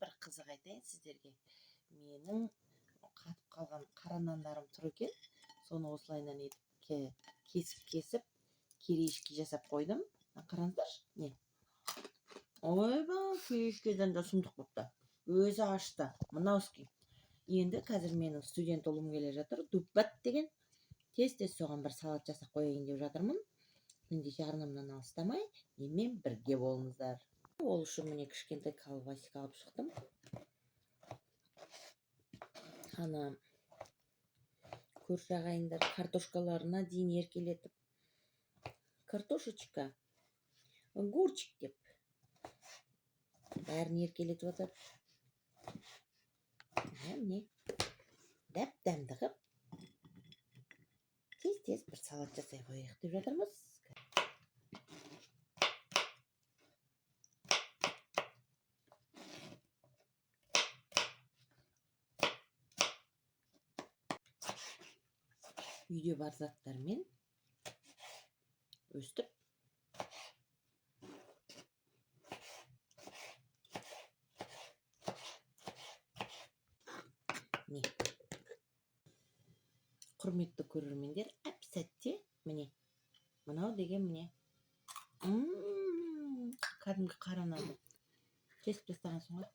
Бір қызық айтайын сіздерге. Менің қатып қалған қара нандарым тұр екен. Соны осылайынан етіп кесіп-кесіп кириешки жасап қойдым. Қараңыздаршы, не. Ойбай, кириешкеден де сұмдық болыпты. Өзі ашты. Мынауский. Енді қазір менің студент ұлым келе жатыр, Дуппат деген. Тез-тез соған бір салат жасап қояйын деп жатырмын. Ендеше арнамнан алыстамай, менімен бірге болыңыздар. Ол үшін міне кішкентай колбасик алып шықтым. Ана көрші ағайындар картошкаларына дейін еркелетіп, картошечка, огурчик деп бәрін еркелетіп жатады. Міне, дәп дәмді қып тез-тез бір салат жасай қояйық деп жатырмыз. Үйде бар заттармен өстіп міне, құрметті көрермендер, әп сәтте міне мынау деген міне кәдімгі қара нанды кесіп тастағансың ғой.